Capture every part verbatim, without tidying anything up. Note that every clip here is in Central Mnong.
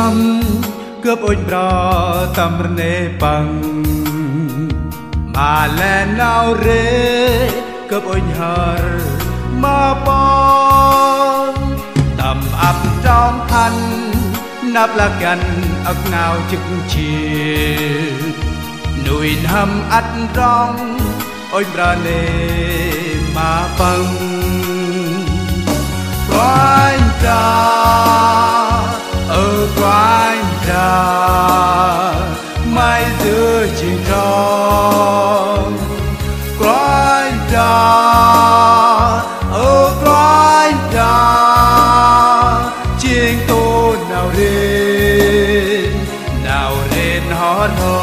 Gâp ŭnh bro tâm rnê păng, ma lĕ nau rê gâp ŭnh hơr ma păng. Tâm ăp trong hăn năp lah găn âk nau jêh jêh, nuih n'hâm ăt trong ŭnh bro nê ma păng. Kôranh Brah, ơ Kôranh Brah, May dơi jêng trong. Kôranh Brah, ơ Kôranh Brah, jêng tôr nau rêh, nau rêh n'ho n'ho.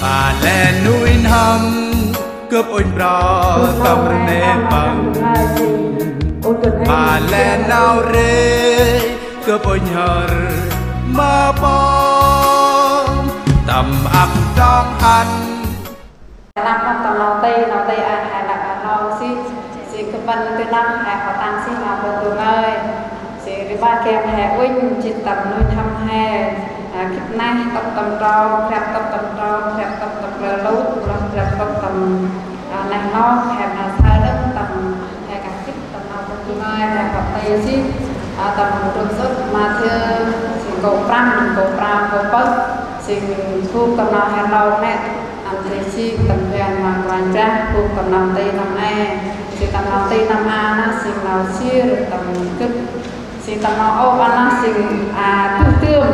Ma lĕ nuih n'hâm gâp ŭnh bro tâm rnê păng, ma lĕ nau rê gâp ŭnh hơr ma păng. Tâm ăp trong hăn. Nau tâm nau tê, nau tê a he nau a nau si, si gâp ŭnh tê nau he hŏ tăng si nau bơh tu ngơi. Si ri ba kem he uănh, jêh tâm nuih n'hâm he, a, gĭt neh, tŭp tâm trong, krep tŭp tâm trong, krep tŭp tâm klơ lŭt, lah krep tŭp tâm, a, neh nơh, he nau saơ đŏng tâm, he kah gĭt tâm nau bơh tu ngơi, he hŏ tê si, a, tâm ndrôm sŭt Mathiơ, si nkô̆ prăm, nkô̆ prăm, nkô̆ pơh, si gŭ tâm nau he nau nê, ăn tê si tâm ban ma Kôranh Brah, gŭ tâm nau tê nau e, si tâm nau tê nau a nê, si nau sir, tâm gĭt, si tâm nau ôp a nê, si, a, tưh tưm.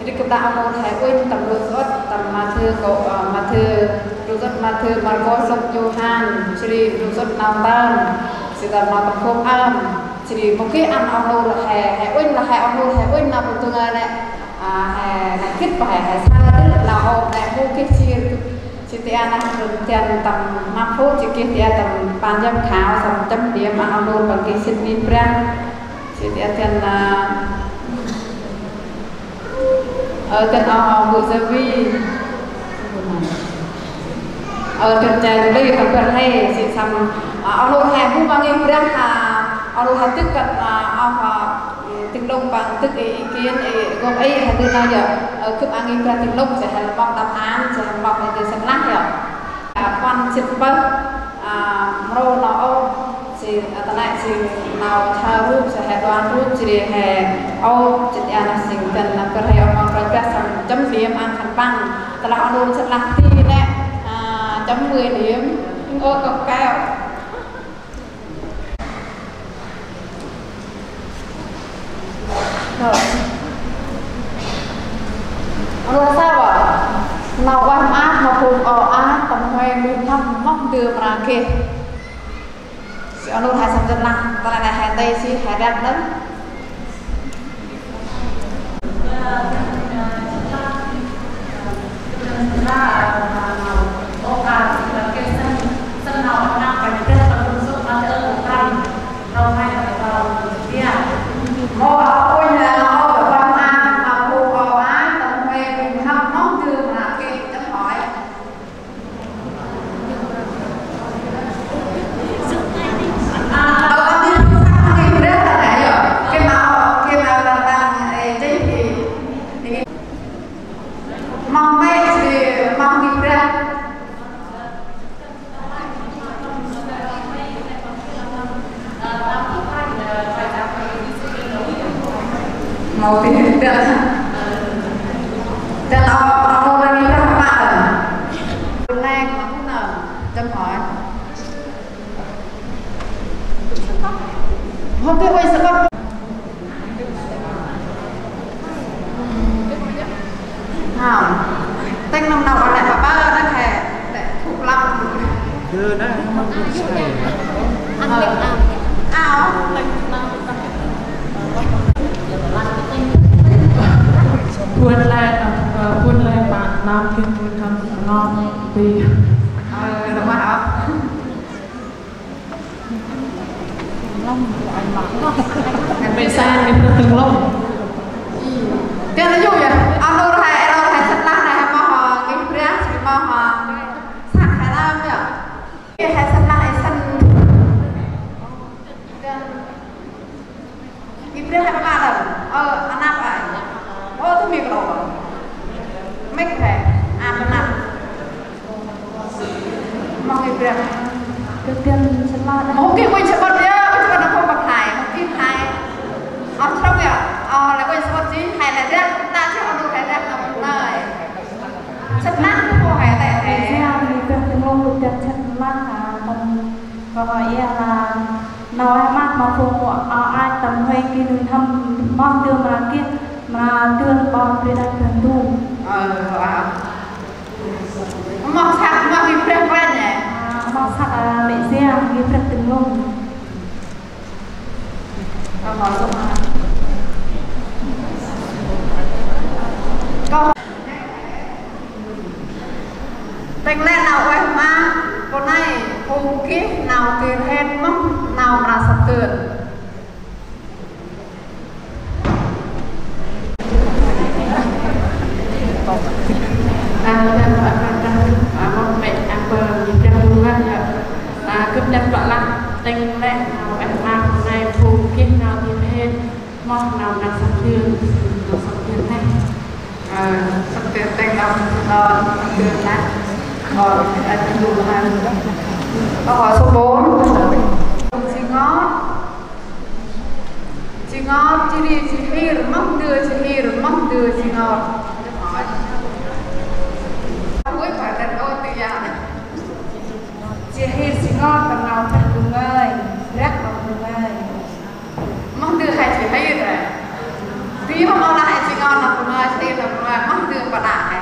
Ri gâp đă a nôr he uănh tâm ndrôm sŭt, tâm Mathiơ, kô̆, a, Mathiơ, ndrôm sŭt Mathiơ, Markôs, Luk, Yôhan, jêh ri ndrôm sŭt Nau Ntơm, jêh tâm nau tâm khôk ơm, jêh ri mâu geh ăn a nôr he, he uănh lah he a nôr he uănh nau bơh tu ngơi nê, a, he, he gĭt pa he, he saơ dơh nau ôp nê mâu geh jêh ri. Jêh ti a nơh ndrôm tian tâm năm phút, jêh geh ti a tâm ban giám khảo, săm chấm điểm ăn a nôr păng geh sĭt ngih Brah. Jêh ti a tian, a, Ơ, tian, ơ, bu sa vi. Ơ, tian, tian, lê, tian, tian, lê, si sam, a, ơ, lô he, bu bang i brah, a, ơ, lô he tŭk kăn, a, ơ, a, tŭk lông bang, tŭk i, i kiên, i, gop i, he tŭk na yơh. Ơ, gâp ang i brah tŭk lông, si he lăp mâp đăp an, si he lăp mâp i tê săn lah yơh. A, păn sĭt pơh, a, mrô nau ôp, si, a, ta nê si nau thơ rup, si he đoan rup, si ri he ôp, si ti a nơh si gân nơh kơ he ôp mong kơ he săm chấm điểm ăn khân păng. Tơ lah ăn lôn sĭt lah ti nê, a, chấm mười điểm, ôp kơ keo. Rồi. Ơ, sa wa. Nau ueh maak, nau phung o a, tâm huê nuih n'hâm moh ndơ mra geh. Si ơ, nau he săm sĭt lah, ta nê he tê si he rep nơh. Mong mê si mong ngih brah. Mâu di brah. Dăn ơ, ơ, mâu ngih brah ma. Nê, mâu nê, chấm hỏi. Hôm kia quay sẽ bắt. Hông. Têng năm nau ăn lĕ papa ăn he. Lĕ thuk lăng. Dơ nê, mâu ăn lĕ. Ao. Buôn lê, ơ, buôn lê pă năm kia buôn năm ngon. Bi. Ơ, đúng rồi hả? Mê sa ngih brah tâng lông. Tian la yu ya, a nôr he, a nôr he sĭt lah nê he moh, a, ngih brah, sĭt moh, a, săk he lam ya. He sĭt lah he sĭt. Ngih brah he ma lam. Ơ, a năp Tiên sân la. Mâu geh uănh samƀŭt yơh, uănh samƀŭt nơh phung bơ̆ Thái, mâu geh Thái. Ơ, trông yơh, ơ, lĕ uănh samƀŭt jêh, Thái lĕ dak, ta jêh ơ nô Thái dak nơh nơh. Săt năk phung Thái tĕ Thái. Jêh, mi păng tĭng lŏng lŭ tiên săt năk, ơ, tâm kơ ơ ia la nau ơ mah ma phung ơ ai tâm huê geh nuih n'hâm moh dơm mra geh, mra dơm ƀon bri đăp Brah Ndu. Ơ, ơ. Moh săk, moh geh Brah Ndu nê. Ơ, moh săk, ơ, lĕ jêh, geh Brah tĭng lŏng. Ơ, moh săk. Kâo tĭng lĕ nau ueh ma, kâo nây, phung geh nau geh rhet mơh nau mra săk dơn. Nau ueh ma, nau ueh ma, a, mong mê, a, bơh, geh Brah Ndu ngăn yơh. A, gâp nep ƀă lah, tĭng lĕ nau ueh ma, kâo nây, phung geh nau geh rhet. Moh nau năk săk dơn, nau săk dơn neh. Ơ, săk dơn tĭng nau, nau săk dơn neh. Ơ, ơ, dơn neh. Ơ, ơ, số bốn. Jêng ngot. Jêng ngot, jêh ri jêh hir, moh ndơ jêh hir, moh ndơ jêng ngot. Ôi, phải thật ôi, tự dưng. Jêh hir jêng ngot, tâm nau Brah Ndu ngơi, Brah Ndu ngơi. Moh ndơ he jêh hir he. Bi moh nau lah he jêng ngot nơh bu ngơi, jêh hir nơh bu ngơi, moh ndơ pa đă he.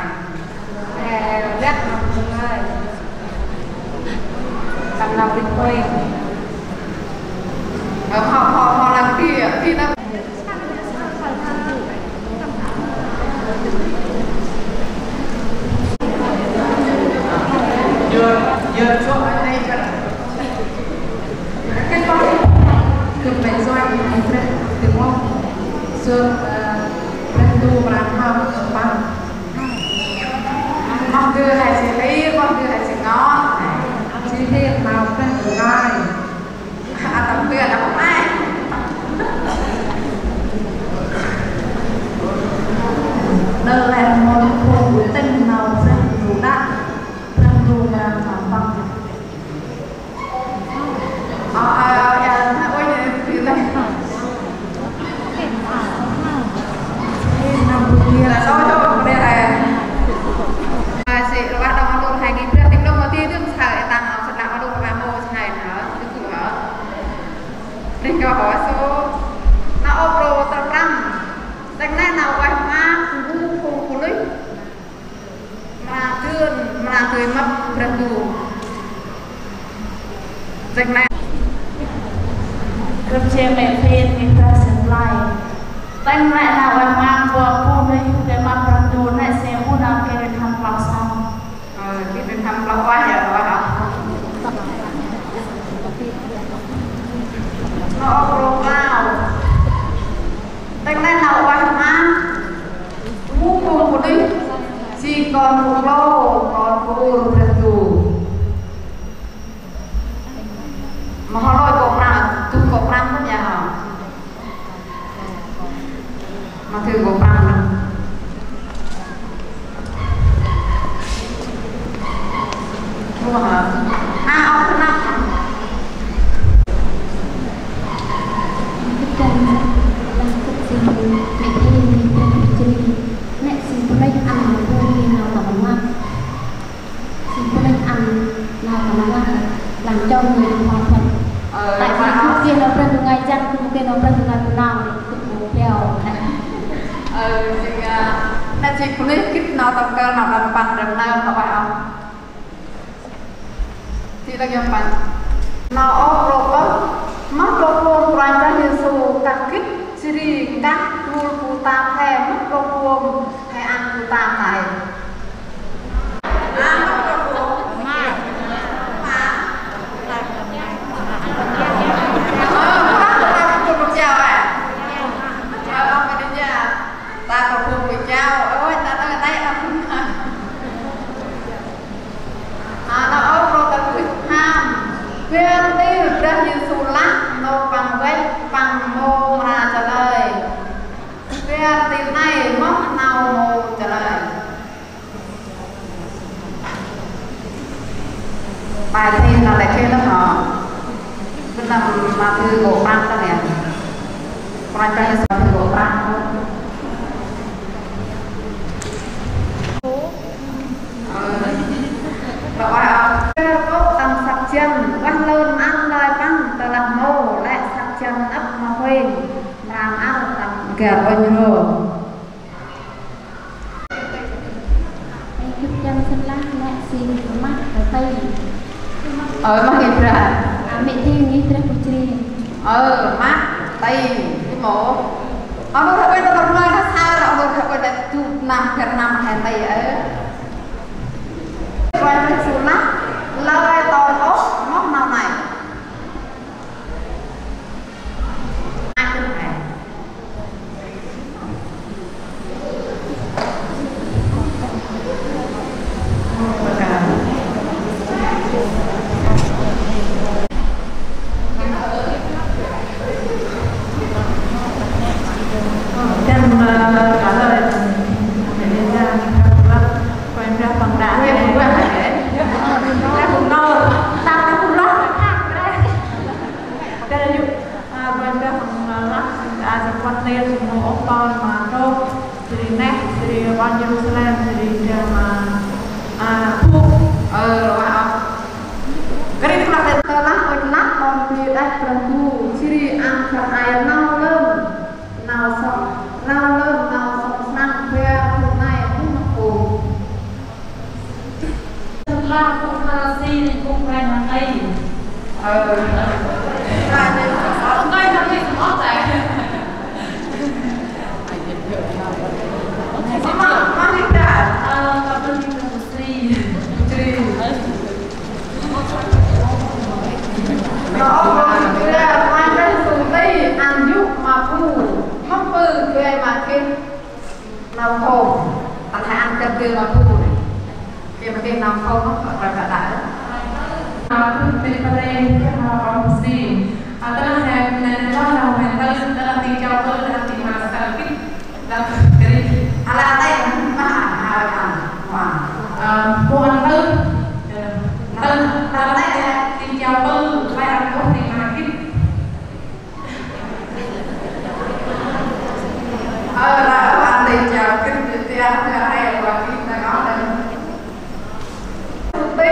He, Brah nơh bu ngơi. Tâm nau rêh pui. Ơ, ho, ho, ho lăng bi, bi nơh. Yơh, yơh, so ai nây kan. Kan kâo gâp mê joi, mê Brah, gâp mong. Sơm, ơ, Brah Ndu mra hao păng. Moh ndơ he jêh hir, moh ndơ he jêng ngot. Jêh hir nau Brah Ndu ngơi. A, tâm Brah Ndu ngơi. Nơh lĕ mâu phung gŭ tĭng nau Brah Ndu đă, Brah Ndu mra hao păng. Ơ, ơ, ơ, ơ, ôi, ơ, ơ, ơ. Ơ, năm mươi kia là sao cho một cái này. Ơ, sĭ, rvah đŏng a lôr hai nghìn, brah tĭng đŏng ma ti dơm sao, ơ, tăng, ơ, sĭ, năm a lôr ba mô, hai hả, tui hả. Nih, kâo hŏ sô. Nau ôp rô tal prăm. Tâng nê nau ueh ma, bu phung bunuyh. Mra dơn, mra dơi mâp Brah Ndu. Tâng nê. Gâp che mê phên, mê Brah Sơm Blai. Tâng nê nau ueh ma, bu phung bunuyh dơi mâp Brah Ndu, nê se bu nau kê ri khăm plau sâm. Ơ, kê ri khăm plau ueh ya, ueh. Nau ôp rô prao. Tâng nê nau ueh ma. Bu phung bunuyh, jêng kon bu klô, kon bu ur Brah Ndu. Ma hŏ lôi kô prăm, tu kô prăm kơt ya hŏ. Ma thư kô prăm nơh. Ơ hă. A, ôp rnăp. Gâp dăn, dăn gâp jêng mẹ Hên, mẹ Hên jêng nê jêng bunuyh ăn, bunuyh nau tâm rnăp. Jêng bunuyh ăn nau tâm rnăp, lăng chông người hŏ phŭt. Ơ, tại vì gâp geh nau Brah Ndu ngơi jăn, gâp geh nau Brah Ndu ngơi bu nau, gâp bu beo. Ơ, jêng, a, nê jêng bunuyh gĭt nau tâm kơl, nau tâm păng, rem nau, hŏ ueh ôh. Ti lăng yơh păng. Nau ôp rô pơh, mâp rô pơh Kôranh Brah Yêsu kah gĭt, jêh ri kah dôl bu tap he, mâp rô pơh he ăn bu tap he. A, nau ôp rô tal gĭt pham. Bar ntil Brah Yêsu lah, nôk Păng veh, Păng mâu mra chalơi. Bar ntil nây moh nau mâu chalơi. Bai ntil nau lĕ khêl lăng hŏ. Kôranh Brah Yêsu hên gŭ prăp. Ơ, Kôranh Brah, ơ, tâm săk jăn, ueh lơn ăn lơi păng, tơlah mâu, lĕ săk jăn ăp ma huêng, mra ăn tâm găr ŭnh hô. Ê, gâp jăn săn lah, lĕ si mah, tơ tây. Ơ, mah ngih brah. A, mê thi ngih brah pô jri. Ơ, mah, tây, ti mô. Ơ, mô thă quên tơ mô rngai tha sa, ơ, mô thă quên tơ tu năm, găr năm, hên tây, ơ. Quên tơ su lah, lơi tơ ôh, mô nau nây. Ơ, Kôranh Brah, ơ, lah, a, si kuăt nê, si mô ôh ƀon ma trôk, jêh ri neh, jêh ri ƀon Yêrusalem, jêh ri jêh ma, a, bu, ơ, wa, ơ. Kơt ri tơlah tê tơlah ŭch lăp ƀon bri đah Brah bu, jêh ri ăn khân ay nau lơn, nau sŏng, nau lơn, nau sŏng srăng, bia bu nai, bu năk bu. Lah, bu Pharisi, bu Kôranh Brah. Ơ. Kôranh Brah, Kôranh Brah, Kôranh Brah. Ơ, Kôranh Brah, Kôranh Brah. Ơ, Kôranh Brah, Kôranh Brah, Kôranh Brah, ăn yô̆ ma bu. Mâm bu gay ma geh nau khôm, ta hê ăn kơt gay ma bu nê. Gay ma geh nau khôm, kơt gay ma geh nau khôm. A, bu tê pa rê, a, kông si. A, ta la hê, nê, ta la hê, ta la, ta la ti chao bơ, ta la ti ma sa kit, ta la kri. A la tê, ma, a, a, ma. A, bu ăn tê, ta la tê, ti chao bơ, ta la ti ma kit. Ơ, lah, ơ, ăn tê chao, kit tê, tê, ăn tê, ăn tê, ăn tê, ăn tê. Tê,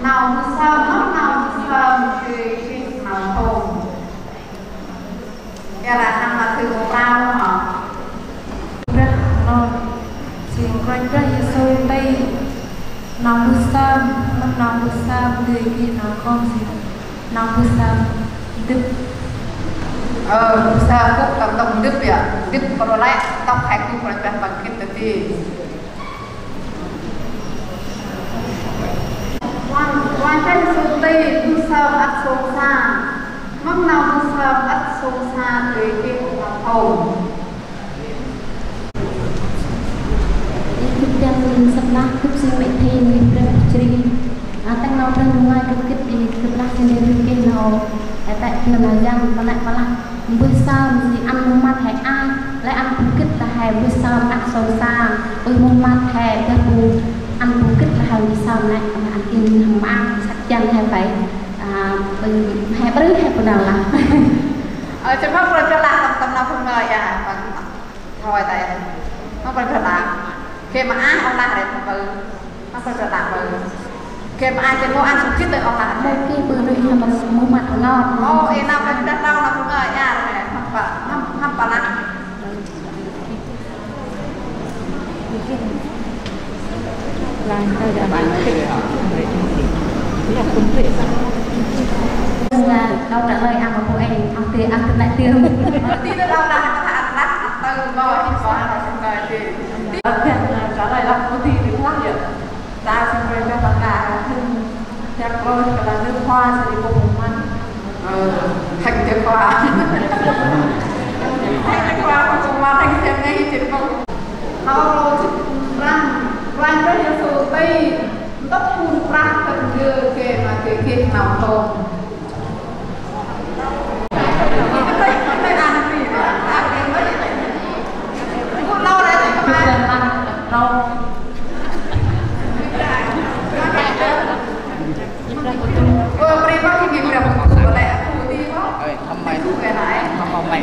nau bu sơm, nau bu sơm, tê, tê, nau tôm. Ya lah, ăn ma tê, bu prao, hă? Brah, nau, si Kôranh Brah Yêsu tê, nau bu sơm, nau bu sơm, tê, tê, nau khôm si. Nau bu sơm ndâp. Ơ, bu sơm kŭp tâm ntŭk ndâp ya. Ndâp pơ lĕ ntŭk he kŭp Kôranh Brah păng gĭt ta ti. Wan, wan chanh sŭ ti bu sơm ăt sông sa. Mâm nau bu sơm ăt sông sa tê gĭt nau khôm. Gâp jăn săp lah gâp si mê thi ngih brah jri. A, tâng nau brah ngai gâp gĭt i gâp lah si nê gâp geh nau. Ê, tê nau nau jăn, pă nê pă lah. Mbơh sơm si ăn mô măt he a, lĕ ăn bu gĭt lah he mbơh sơm ăt sông sa. Ơ mô măt he gâp bu ăn bu gĭt lah he mbơh sơm nê, ăn ăn in hăm ăn săk jăn he pê. A, ƀư, he ƀư he pê nau lah. Ơ, chăm hŏ brah lah tâm, tâm nau phung ngai ya, păng. Thôi tê. Hŏ brah lah. Gay ma a ŏk lah rê ƀư. Hŏ brah lah ƀư. Gay ma a gay mô ăn sŭk gĭt tê ŏk lah rê. Mô gĭt ƀư rê hăm mô măt ngot. Ơ, ê nau brah lah nau phung ngai ya rê. Hăm pă, hăm, hăm pă lah. Là câu trả lời ăn của em, ăn thì ăn thì lại tiêm. Thì nó đâu là ăn, ăn, ăn, ăn, từ ngồi thì có ăn, ăn, ăn, thì. Ờ, thì, ờ, trả lời là có gì thì lắm vậy. Ta xin mời các bạn là, ừ, chắc rồi, các bạn nước hoa sẽ đi cùng mình. Ơ, hĕ jêh khoa. Hĕ jêh khoa, ma hĕ jêh ngai jêh khoa. Nau rô jêh prăng, prăng jêh Yêsu ti, ntŭk phung prăng kơt gơ gay ma geh geh nau tôm. Ơ, pre bác kinh nghiệm là một thứ có lẽ là thứ đi đó. Ơi, thăm mày. Thứ cái này. Thăm mày.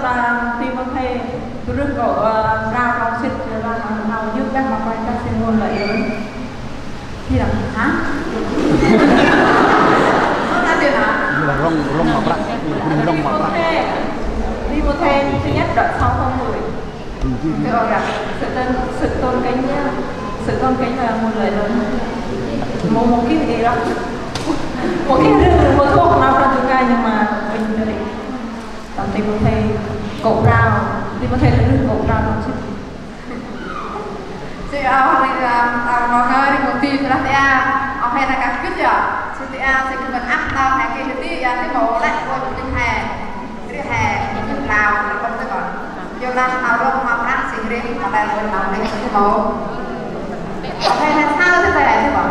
ta Timôthê, du rơh kô̆, ơ, prao, prao sĭt, lĕ lah nau yơk dah ma Kôranh Brah Yêsu ngăn lĕ yơk. Thì là, hả? Nó là gì hả? Rŏng, rŏng ma prăk, rŏng ma prăk. Timôthê, Timôthê thứ nhất đoạn sáu câu mười. Thưa ông ạ, sự tôn, sự tôn kính nhá. Sự tôn kính là một lợi lớn. Một, một cái gì đó. Một cái rừng, một thuốc nào trong tương lai nhưng mà mình đợi. Tao Timôthê cột rau, Timôthê là rừng cột rau trong sự. Sư ao ri, ao, ao, ao, ri mô ti, lah ti a, ao he na kah gĭt ya. Sư ti a, sư kơ mĭn ăp nau he kơ ti a, ti mô lĕ, ôi, ti he. Ri he, ti lao, ti kon ti kon. Yo lah, nau rong, nau prăk, sư ri, nau đen, nau đen, ti mô. Ao he na sao, ti he, ti mô.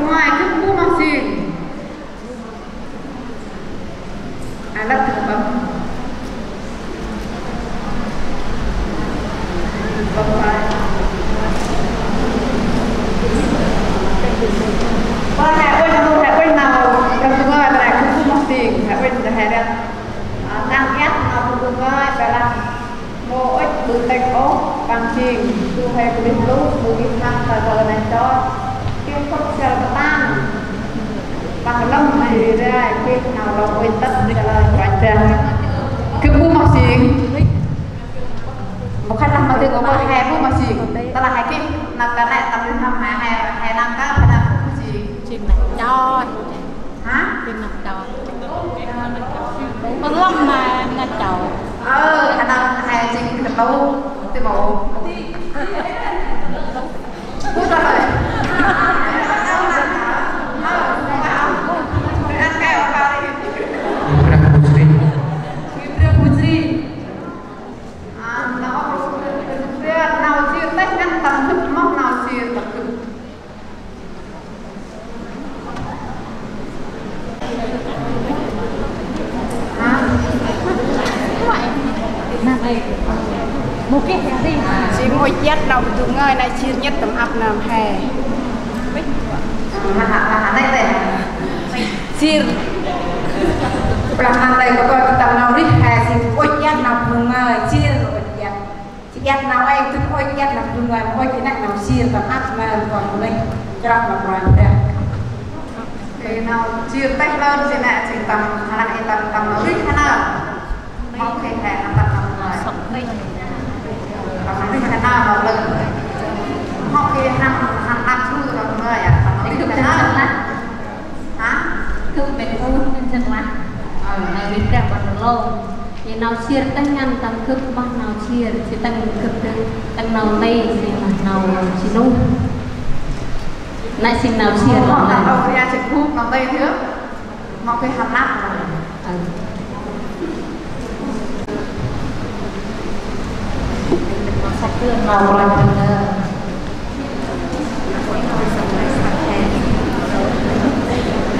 Ngoài, cứ mua mà gì. Alat bấm. Bấm lại. Ba hẹ uănh, hẹ uănh nau, răng bưng ơi, ba hẹ không có một tiền, hẹ uănh, hẹ răng, à, năng ép nau răng bưng ơi, ba lăng. Mô ŭch ƀư têk ôh, păng jêng, du huê bunuyh blŭ, ƀư gĭt hăn ta dơi neh chot. Geh phŭt sel katang. Păng lŏm ma ri rai, geh nau lŏ uănh tât, ta lŏ uănh tât. Gâp bu mâk jêng. Mô khân lah ma dâng ôh, he bu mâk jêng. Ta lah he geh, nau ta nê, tâm rih năm he, he, he nau ka, he nau bu mâk jêng. Jêng neh chot. Hả? Jêng neh chot. Păng lŏm ma neh chot. Ơ, khả năng he jêng khân lu, ti mô. Bút ra rồi. Ibrah Putri. À, nau, nau sir têh ngăn tâm gâp, mâu nau sir tâm gâp. Jêng ŭch iăt nau bu ngơi nê, sir nhất tâm ăp nơm he. Sir. Plah năn tê kơ koi tâm nau rih he, jêng ŭch iăt nau bu ngơi, sir ŭch iăt. Jêh iăt nau ê, dŭt ôch iăt nau dŭng ơi, ôch i năk nau sir tâm ăp nơm kon bunuyh. Chroh ma Kôranh Brah. Ê, nau sir têh lơn, sir năk, sir tâm, hăn i tâm, tâm nau rih hăn nơm. Mâu kê he hăn tâm nau rih. Tâm nau rih hăn nơm, nau lơn. Mâu kê hăn, hăn tâm su tâm nau rih, tâm nau rih hăn nơm. Hả? Gâp mĭn ôh, mĭn sĭt lah. Ơ, nau rih Brah Bơ̆ Lôn. Jêng nau sir têh ngăn tâm gâp mâu nau sir, jêng tâm gâp dâng, tâm nau nê, jêng mâu nau sir nô. Nê jêng nau sir lŏ nê. Nau ria jêng gâp nau nê yơh. Mâu kê hăn lăp. Ơ. Mâu kê hăn lăp.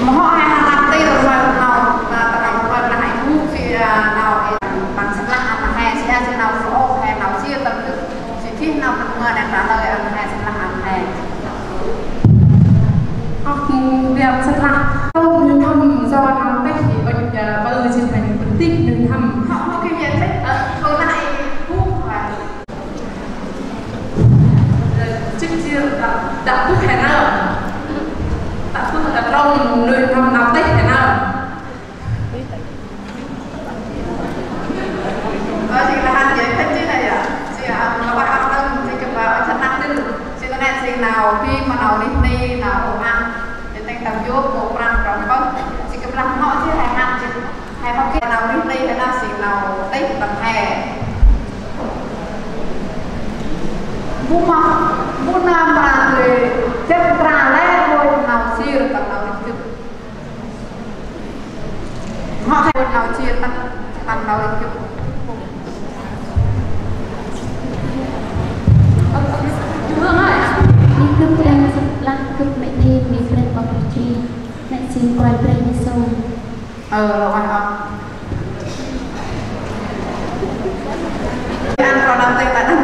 Mâu hŏ he hăn lăp ti rơmau nau, nau, nau, nau, nau, he, nau, păng sĭt lah ăn he, sĭt he, sĭt nau, ôh, he nau sir tâm gâp, sĭt geh nau păng ngơi nê, trả lời ăn he, sĭt lah ăn he. Ơ, biăp sĭt lah. Tôm nư thăm do nau têh, ơ, ƀư sĭt he nư pơtih nư thăm. Hŏ, hŏ, kê biăp sĭt, ơ, ơ, lah, ê, buh, ơ. Chik jir, dah, dah bŭk he nơm. Dah bŭk, dah trôm, nuih nơm nau têh he nơm. Ơ, jêng lah hăn jêh, khân jêh nê yơh. Jêng, ơ, nau bah ăp nơm, jêng kơ bah, ơ, chăt năk dơm. Jêng nê, jêng nau bi, ma nau rih ni, nau hô ăn. Jêng nê tâm yôk, hô prăng, prăng pơh. Jêng kơ bah nau jêh, he hăn jêh. He mâu kê nau rih ni, he nau sĭ nau têh tâm he. Bu ma, bu nơm ma rê, jêng tra lĕ, ôi nau sir tâm nau rih gâp. Mâu kê nau sir tâm, tâm nau rih gâp. Ni gâp dâng sĭt lah gâp mê thêm, mê Brah Bơ̆ Putri, mê jêng Kôranh Brah Yêsu. Ơ, lŏ ueh ôh. Ăn kon nau têh ta đăng,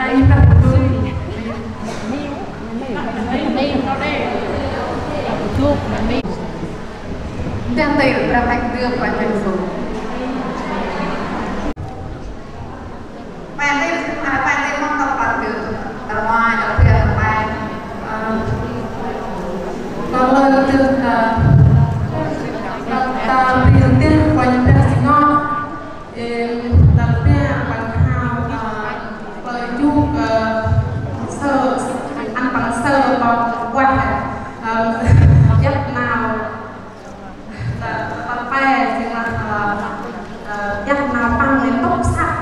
Ơ, i Brah Yêsu. Ntiah ntil Brah Ndu Yêsu. Pe ntil, a, pe ntil mong tâm Brah Ndu. Tâm Brah Ndu, tâm Brah Ndu. Ơ, tâm Brah Ndu, ơ, tâm Brah Ndu, tâm Brah Ndu. Ê, tal pi păng hao, ơ, plơi Čuk, ơ, sơ, ăn păng sơ păng ueh, ơ, djăp nau, ơ, tal pe, jêng lah, ơ, ơ, djăp nau păng nê tŭp săk.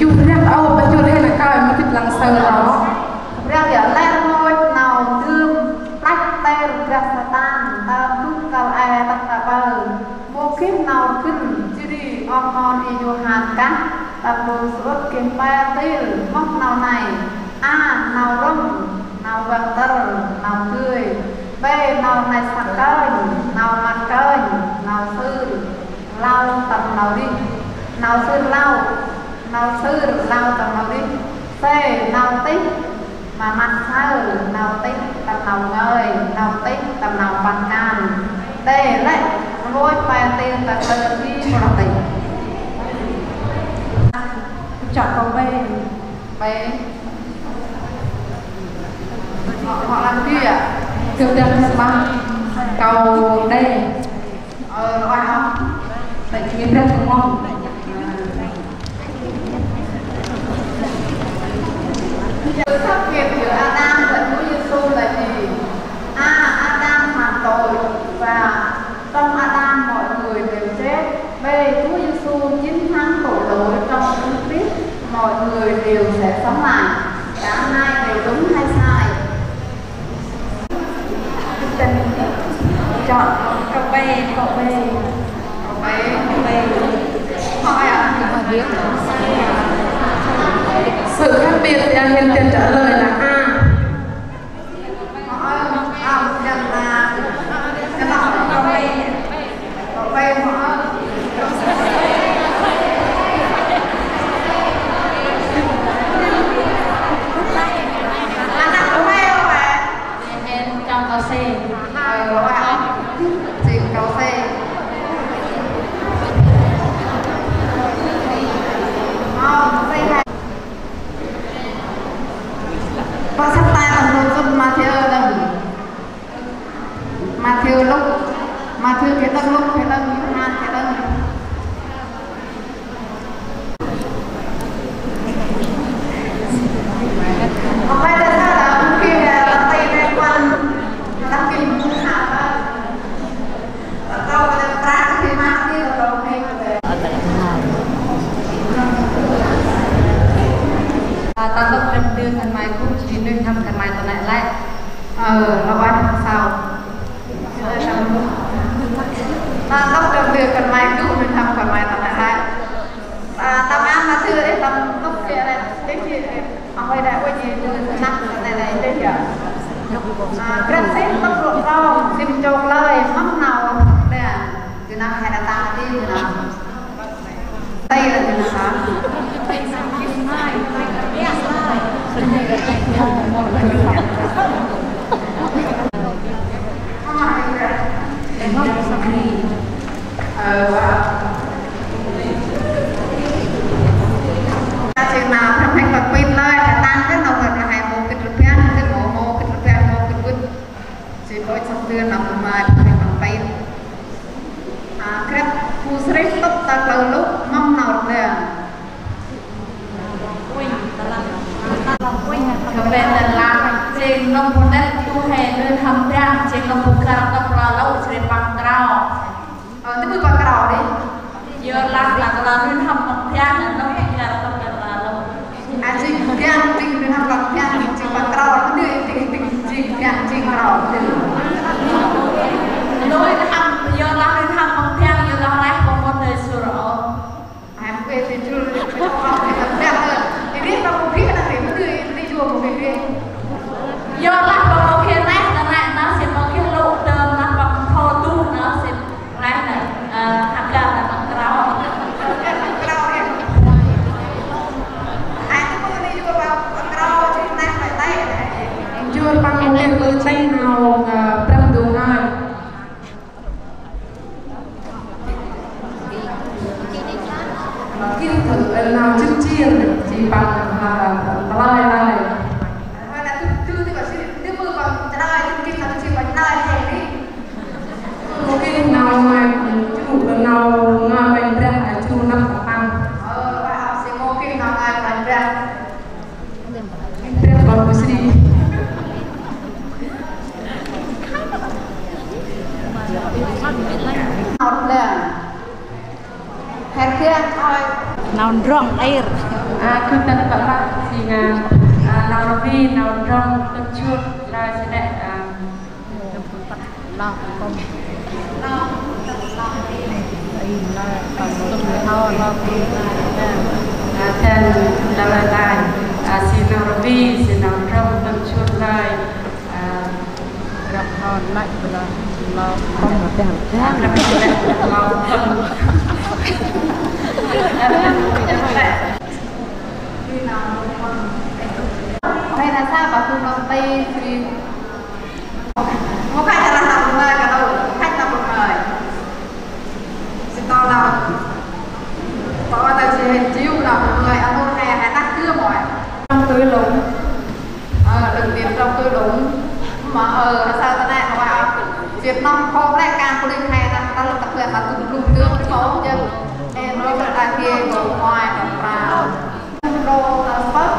Yu Brah ta ôp, bơh jur hên a kơi mâu gĭt lăng sơ ro. Brah Yêsu lĕ rngôch nau ndơm plăch têr brah Satan, tơm dŭt kăl e tât ta pơ. Mâu geh nau rgâl, jêh ri oh mon i Yôhan kah, ta bôk sŭt geh pe ntil, moh nau nây: A, nau rŏng, nau văng tơr, nau dơi. B, nau nây săk kơnh, nau măt kơnh, nau sưr lau tâm nau rêh, nau sưr lau, nau sưr lau tâm nau rêh. C, nau tih ma măt saơ, nau tih tâm nau ngơi, nau tih tâm nau păng kan. D, lĕ rngôch pe ntil ta klơ ji mâu lah tih. Chọn câu B. B. Họ, họ làm gì ạ? Câu D. Ơ, ueh hŏm. Tại vì Brah Ndu mong. Sự khác biệt giữa Adam và Chúa Giêsu là gì? A, Adam phạm tội và trong Adam mọi người đều chết. B, Chúa Giêsu chiến thắng tội lỗi trong Đấng Christ, mọi người đều sẽ sống lại. Cả hai đều đúng hay sai? Chọn câu B, câu B. Câu B, câu B. Hỏi ạ. Sự khác biệt giữa hiến tiền trả lời là A. Hỏi, à, nhầm là, cái nào là câu B nhỉ? Câu B hỏi. Anh đọc câu B không ạ? Em trong câu C. Ờ, đúng rồi. Xin câu C. Không, C hai. Bác sắp tay là một phần Matthew đừng. Matthew, Luk, Matthew khe đâng, Luk khe đâng, Yôhan khe đâng. Ta tât lŭk rep ndơ khân may gŭ, jêh ri nuih n'hâm khân may ta nây lĕ. Ơ, lŏ ueh hŏ saơ. Ta tât lŭk rep ndơ khân may gŭ, nuih n'hâm khân may ta nây lĕ. Ta, ta mâu ăn ma thưa ri, ta tât lŭk rep ndơ, jêh ri, ơ, ăn ueh đă ueh jêh ri, ta năp ta nây lĕ, jêh ri, ơ. Ơ, krăp sĭn tât lŭk rŏng, sĭn chok lơi, mâm nau, đă, jêh nau he đă ta ti, jêh nau. Tây là từ nào hả? Ờ, wow. Ta chỉ mà thăm hành bật pin lơi, là tăng cái nông vật là hai mô kịch lực pian, cái mô, mô kịch lực pian, mô kịch lực. Chỉ có trong tuyên là mười mai, thăm hành bật pin. A, krep phung srih tŭp ta kalơ lŭk mâm nau rdeng. Kbet đe lah, jêng nâm bu nĕt du huê nuih n'hâm dăng, jêng nâm bu kar tŭp kalơ lŭk srih păng krao. Ơ, tŭp bu păng krao đê. Yorlah lah kalơ nuih n'hâm păng dăng, nâm bu kar tŭp kalơ lŭk. A, jêng dăng, jêng nuih n'hâm păng dăng, jêng păng krao, ndơ, jêng, jêng, jêng dăng, jêng krao, ndơ. Nuih n'hâm, yorlah nuih n'hâm păng dăng, yorlah reh păng mâu dơi sur ôh. Em quên tên chữ, em quên tên chữ. Ini kamu kira nanti, ndơ, ini jua mâu kira. Yorlah păng mâu kira neh, ta neh, neh, sĭt mâu kira lŭ, tơm, neh, păng kho tuh, neh, sĭt. Reh nê, ơ, hăp gam nê păng krao. Jur păng mâu geh ƀư tih nau, ơ, prăm du ngơi. Kih, ơ, nau jŭr jêr, jêh păng, ơ, ƀlơi lơi. Mâu geh nau ngơi, jŭr, nau ngơi Brah, a, jŭr năp ta păng. Ơ, ơ, a, si mâu geh nau ngơi Brah. Brah ƀon bu sri. Nau ndrŏng air. A, gâp tât ƀă ƀă si ngăn, a, nau rvi, nau ndrŏng, tŭt jut, nau si nê, a, a, then, nau lơi lai, a, si nau rvi, si nau ndrŏng, tŭt jut lai. A, rap hon lăi bla lo. Kông rap hon lăi bla lo. Hay là sao bà Phương Long Tây thì một khách là làm người cả đâu, khách là một người. Thì to là có ta chỉ chiếu là một người ăn uống hay hay tắt cưa mọi. Trong túi lủng. Ơ, đừng tìm trong tôi đúng. Mà, ơ, sao ta nè, mà, Việt Nam không lẽ can của Linh hay ta, ta là tập luyện là tụi lùn tướng xấu chứ. Em nói là ta kia, bộ ngoài, tập ra. Đô, ta sắp.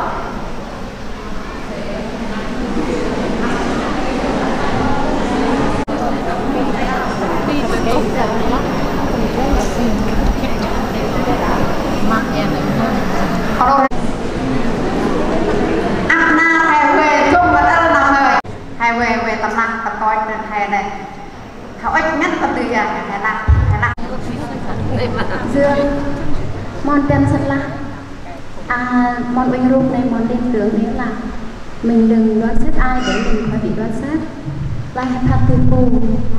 Ăp nar he we, jŭm băt ăl nau hơi. He we, we tâm năp, tâm koch, nơh he nê. Hŏ ŭch ngăn tâm dư ya, he lah, he lah. Dưa, mon păng săt lah. À, mon uănh rŭp nê, mon lên tướng nê lah. Mình đừng đoán xét ai, để mình khỏi bị đoán xét. Lah, he phat tui pô.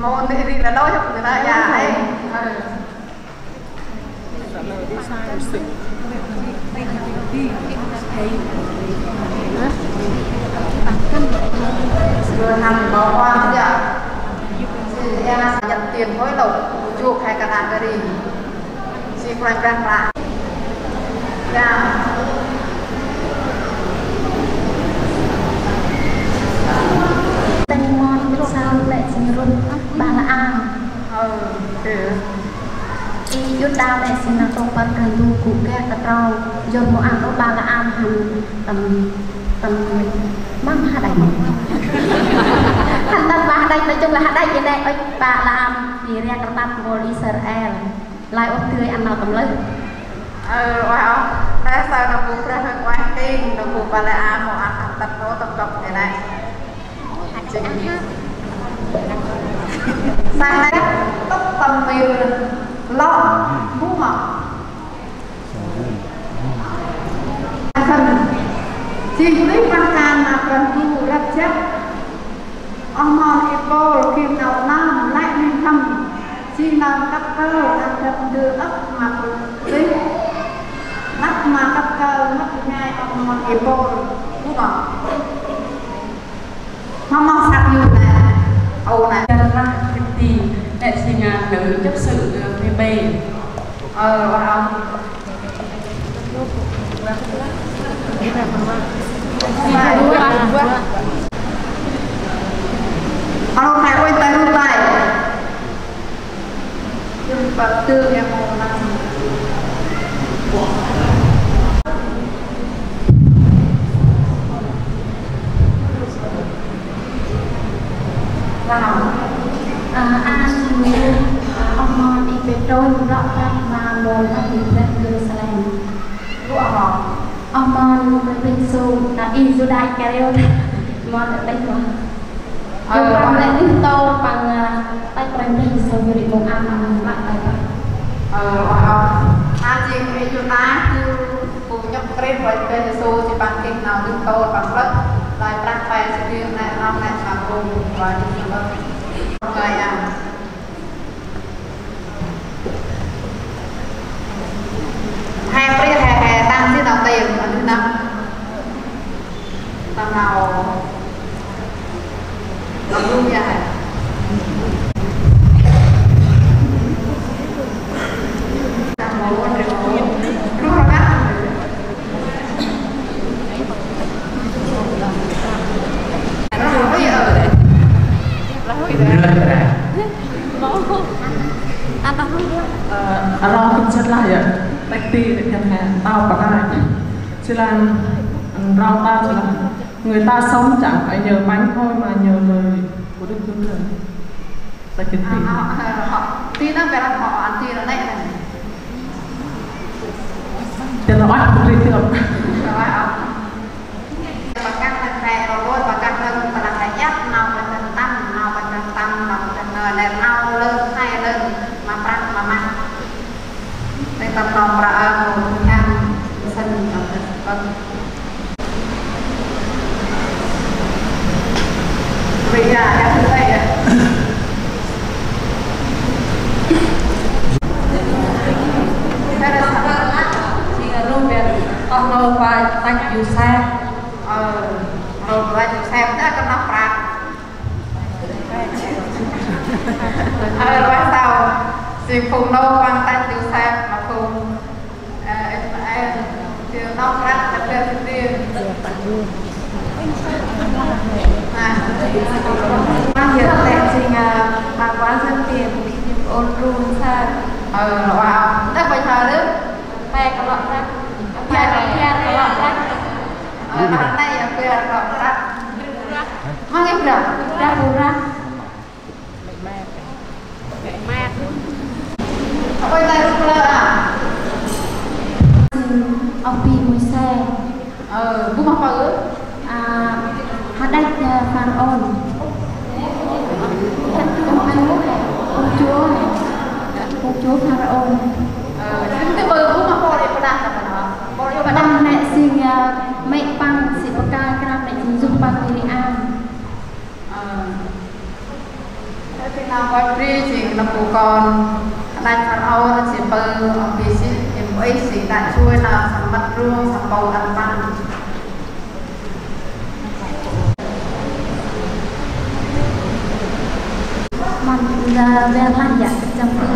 Mon nê ri lah lôi hŏ nê lah ya, ê. Vừa hăm bỏ qua chưa? Sự ra nhận tiền hối lộ, chuộc hai cái đàn cái gì? Si Frank Frank Frank. Dạ. Tênh mon, sao lĕ sing run, ba la am. Ơ, ừ. I Yuđa nê, si nau tông păng Brah Ndu gŭ geh ta trâu, jor mâu ăn ôh Balaam hăn tâm, tâm mâm hađăch. Hăn tâm ba hađăch, nói chung là hađăch i nê, ôi Balaam, i ria kơtăp mpôl Israel. Lai ôh dơi ăn nau tâm lơh. Ơ, ueh ôh, nê saơ nau bu Brah Ndu ueh king, nau bu Balaam mâu ăn hăn tâm ôh tâm dŏk i nê. Sang nê tŭp tâm mil lŏ bu mâo. Khân jêng bri păng kan ma Brah Ndu răp jăp. Oh mon i Pôl gĭt nau năm lĕ nin khân jêng nau kăp kơl ăn Brah Ndu ăp ma Krist. Ăp ma kăp kơl mât ngai oh mon i Pôl. Bu mâo. Mâm mâu săk yô̆ nê. Ơ nê. Dah lah kiti nê si ngan nư chấp sự, ơ, Phê Bê. Ơ, ueh ôh. Alo, khai uănh tay run tay. Jêng băk tơm yang mâu năm. Wow. Ơ, a, sing, ơ, oh mon i Pêtrôs lŏ prăp ma mâu mât i Brah Yêrusalem. Lu oh mon. Oh mon Brah Yêsu, ta i Yuđa Iskariôt. Mon ta têh mon. Ơ, Yôhan lĕ dih tô păng, ơ, têh Brah Yêsu, yor ri mâu ăn lăp têh păng. Ơ, ueh ôh. A jêng ê Yuđa, tu, tu nhŭp Krist, Brah Yêsu, jêh păng geh nau dih tô păng plơ̆, lai prăk pe jêh dih nê, nau nê, nau bu, Brah Yêsu plơ̆. Ơ, ya. He pri he, he tăng si nau têng, ăn nau. Tăng nau. Tăng nau ya he. Tăng nau. Lu ra. Lu ra. Ơ, arăng kơt săt lah ya. Têk ti, têk ti, tao pa ta. Jêh lah, arăng ta jêh lah. Người ta sống chẳng phải nhờ bánh thôi mà nhờ lời của Đức Chúa Trời. Ta kơt ti. Ơ, ơ, ơ, ti nơh, bê răm hŏ ăn ti nơh nê. Ti nơh, ơ, ti nơh. Păng kah nâng kre rô lôch, păng kah nâng, păng kah nâng yăp, nau păng kah tăng, nau păng kah tăng, nau păng kah nâng, nau lơm, nau lơm, ma prăk, ma mah. Nê tâm nau prăk, ơ, nau păng kah, sân, nau păng kah tăng. Bây giờ, em thử đây ạ. Thế là sao? Chị Ruben, con nô qua tách Yusef. Ơ, ơ, Brah Yôsep, dah kơnơ̆ng prăk. Ơ, lah tâo, si phung nô păng tăch Yôsep, ma phung, ơ, Ismael, si nô prăk, tăch Yôsep. Nah, păng yơh tĕ si, ơ, păng kuan sơm tiên, ôn run sa. Ơ, wow, dah bai sa rưh? Pe kơlŏ prăk. Pe kơlŏ prăk. Ơ, ma nây yơh, pe kơlŏ prăk. Măng ê brah? Brah bu brah. Ôi, tay rŭ plơ̆ a. Ơ, bu mah pơ. A, hađăch, a, Pharaôn. Khi nau ƀai bri jêng nâm bu kon, nau Pharaôn jêng pơ, ơ, bi jêng, jêng ƀai jêng nau chuê nau săm mât rông, săm pâu ăn păng. Mâm, ơ, wer lah ya, jăm phi.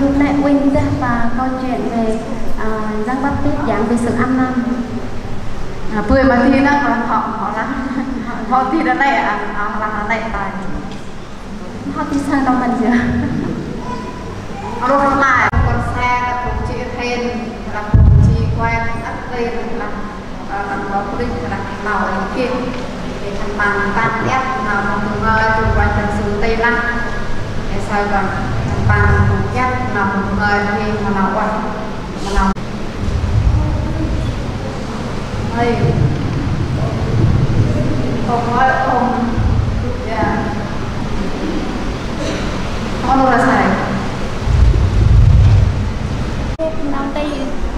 Rup nê uănh dah pa câu chuyện về, ơ, Giăng Baptist giảng về sự ăn năn. À, bơi ma thi nă, hŏ, hŏ, hŏ lah. Hŏ thi nă nê, à, à, lah nă nê tai. Hŏ thi sa nau mân ya. Alo, hŏ lai, kon se, lah phung chi hên, lah phung chi kuai, ăt tên, lah, ờ, lah phung pôlis, lah nau ri kit. Ê, khân păng păng iăt, nau mâu tu ngơi, tu kuai, khân su tê lah. Ê, saơ păng, khân păng iăt, nau mâu tu ngơi, ri, nau uănh. Mâu nau. Ê. Không nói không. Dạ. Không nói là sai. Nau tê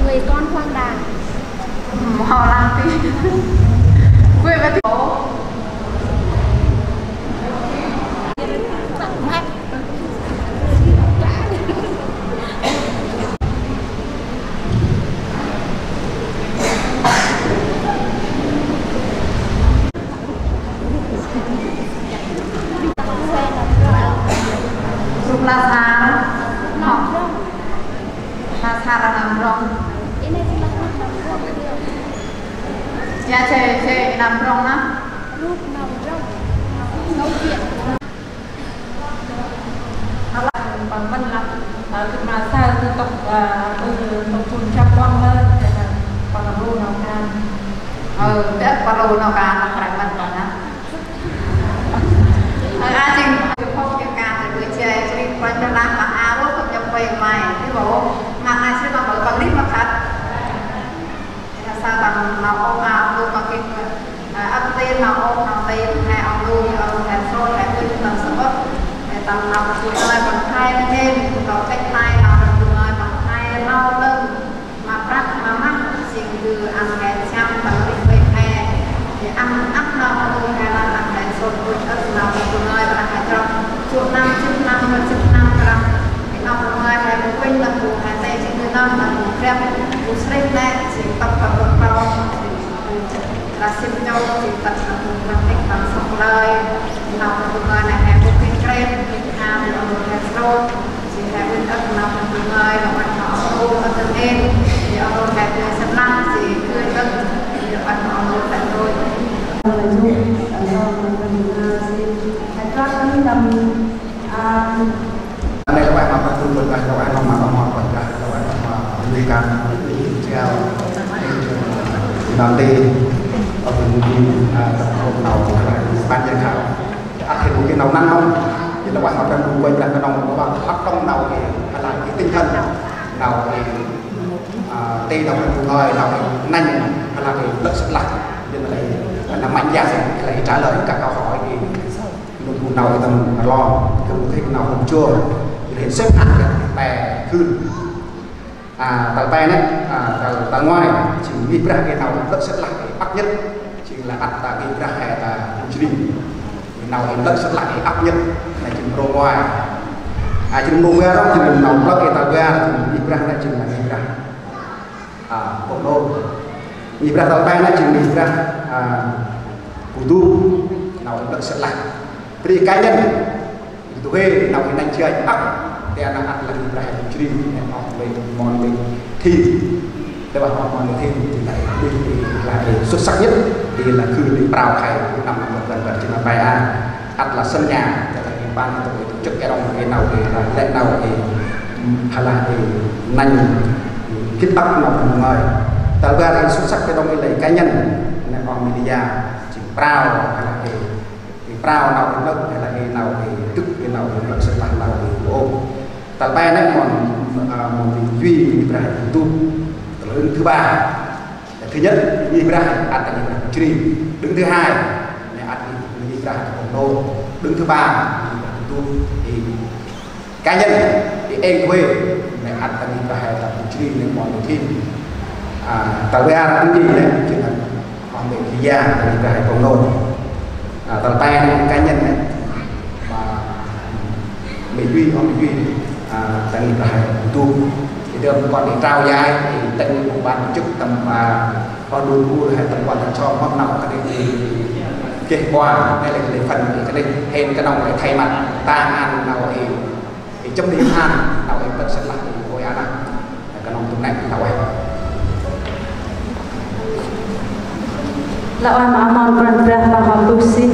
người con hoang đàng. Mâu lam ti. Quên mất. Rup Lazar. Lazar nau rŏng. Ya, che, che, nau rŏng nă. Rup nau rŏng. Ngâu chuyện. Păng mân lah, ơ, gĭt ma saơ tu tŭk, ơ, ơ, tŭk phun chăp ƀon lơ, păng rŭ nau kan. Ơ, tê păng rŭ nau kan, lah krăk mân păng nă. Ơ, a jêng, phŏk jêng kan, ơ, bơi che, jêng păng rŭ nau kan, a, rŭ kŭp nhăp păng mai, tê bô, ma ngai sĭ păng bơi păng rĭm ma khăt. Ê, saơ păng nau ôp a, ôp păng gĭt, ơ, ăp tên nau ôp, nau tên, he ôp lu, he ôp lu, he srôt, he uănh, tâm samƀŭt. Ê, tâm nau srôt, nau păng he nên, nau têk tay, nau păng du ngơi, păng he, nau lơn, ma prăk, ma mah, jêng gư ăn he siăm, păng rĭm păng he. Ê, ăn ăp nau ôp lu, he lơn ăn he srôt, uănh ăp, nau păng du ngơi, păng he chroh. Jŭ năm, jŭ năm, jŭ năm, păng. Ê, nau păng he, he uănh, nau păng he têk, jêng gư nau, nau păng krep, u srêh nê, jêng tŭp, tŭp, tŭp, tŭp. Lah sĭm châu, jêng tât nau păng têk păng sŏk lơi. Nau păng ngai nê he bôk kênh kren, kênh kham, nau păng he srôt. Jêng he uănh ăp nau păng ngai, nau păng ngai srôt, ăt nê. Jêng nau păng he srôt lah, jêng kơi ăt, jêng nau păng ngai srôt. Nau păng ngai srôt, jêng he tât nau păng, a, Nê lŏ ueh ma Brah Ndu, lŏ ueh, lŏ ueh ma Brah Ndu, lŏ ueh ma Luka, Rachel, nau tê, ơ, nau tê, a, tâm hông nau, ban nhạc khảo. Ăt hên mâu geh nau năn nơh, lŏ ueh ma Brah Ndu, uănh Brah Ndu, nau uănh hăt tông nau tê, hay là cái tinh thần nau tê, a, tê nau Brah Ndu ngơi, nau tê năn, hay là cái lơ̆ sĭt lah, nên là, là mạnh dạn, hay là trả lời các câu hỏi thì Nŭng bu nau i tâm rlong, gâp mâu geh nau hôm jô, i hên sĭt ăn gâp pe khưn. A, tal pe nê, a, tal, tal ngoai, jêng ngih Brah i nau lơ̆ sĭt lah i ăp nhất, jêng lah ăt ta ngih Brah he ta jêng jêng. I nau i lơ̆ sĭt lah i ăp nhất, nê jêng mrô ngoai. A, jêng mrô ngoai rŏng, jêng nau plơ̆ i tal bar, jêng ngih Brah nê jêng lah ngih Brah. A, ƀô nô. Ngih Brah tal pe nê jêng ngih Brah, a, bu ndu, nau lơ̆ sĭt lah. Bri cá nhân, du huê, nau i nănh janh ăp, tê nau ăt lah ngih Brah jêng jêng, nê oh lêng, mon lêng, thi. Tê bah oh mon lêng thi, jêng lah, jêng lah, jêng xuất sắc nhất, jêng lah, khư jêng prao khay, năm năm bơh bơh jêng lah pe a. Ăt lah sân nhà, tê lah i ban, tê lah i tổ chức i rŏng i nau i, lah lĕ nau i, ưm, hay là i nănh, i gĭt ăp nau bu ngơi. Tal bar i xuất sắc i rŏng i lĕ cá nhân, nê oh media, jêng prao, hay là i, i prao nau i nơh, hay là i nau i dŭk, i nau i nơh sĭt lah nau i ôp. Tal pe nê mon, a, mon i duy, i Brah i dŭk, tal hưng thứ ba. Thứ nhất, ngih Brah ăt ta ngih Brah jêng. Đứng thứ hai, nê ăt ngih Brah ta ƀô nô. Đứng thứ ba, ngih Brah ta ƀô nô. I cá nhân, i êng thuê, nê ăt ta ngih Brah ta ƀô jêng, nê mon i thim. A, tal bar, thứ nhì, nê, jêng lah, oh mê Elia, ta ngih Brah ta ƀô nô. Tal pe nây cá nhân nây, ma Mê Duy, oh Mê Duy, ta ngih Brah Ndu. Ê, dơm kon ê trao dja, ê tĭng ƀon ban tổ chức tâm, oh Ndu bu he tâm ban ta chom mâp nau kơt nây, ê geh ƀon nây lĕ lĕ phần ê kơt nây hên knŏng lĕ thay mặt ta ăn nau ê, ê chấm điểm han nau ê pât săk lah ê ôi ana. Knŏng tŭm nây nau ê. Lah ueh ma Amon Kôranh Brah ma hŏm bơh sih.